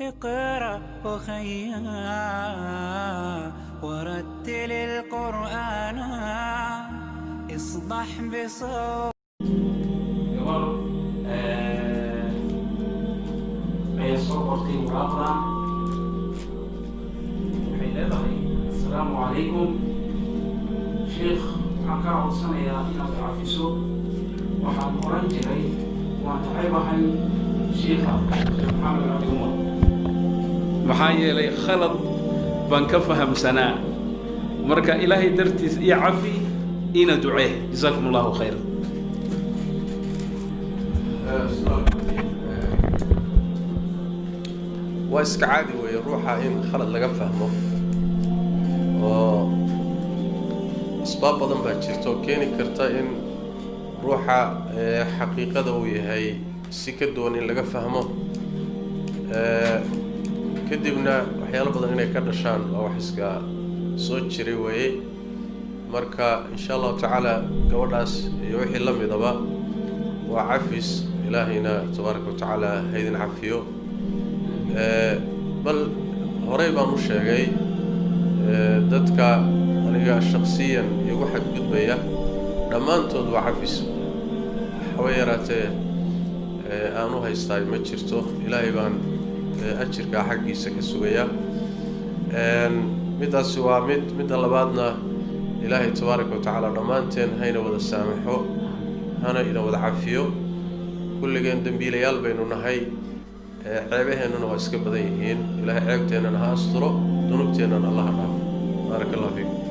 اقرأ وخيا ورتل القرآن اصدح بصوت. Gabar ayaa soo qortay waraaqdan. Waxay leedahay: "Assalaamu calaykum sheikh, waxaan kaa codsanayaa inaad cafiso. Waxaan oran jiray waan nacebahay shiikha Sheekh Maxamed Cabdi Umar, maxaa yeelay khalad baan ka fahamsanaa. Marka Ilaahay dartiis iyo cafi ina ducee. Jazaakum Allahu khayr." Waa iska caadi weeye ruuxa in khalad laga fahmo, oo asbaab badan baa jirta oo keeni karta in ruuxa xaqiiqada uu yahay si ka duwan in laga fahmo, kadibna waxyaalo badan inay ka dhashaan waa wax iska soo jiray weeye. Marka insha Allahu tacaala gabadhaas iyo wixii la midaba waa cafis. Ilaahayna tabaaraka wa tacaala ha idin cafiyo. Bal horey baan u sheegay, dadka aniga shaksiyan igu xadgudbaya dhammaantood waa cafis. Waxba yaraatee aan u haystaay ma jirto. Ilaahay baan ajirkaa xaggiisa ka sugayaa. Middaasi waa mid. Midda labaadna, Ilaahay tabaaraka wa tacaala dhammaanteen hayna wada saamaxo, hana ina wada cafiyo. Kulligeen dembiilayaal baynu nahay, ceebaheennuna waa iska badan yihiin. Ilaahay ceebteennana ha asturo, dunuubteennana Allaha dhaafo. Baaraka Allah fiikum.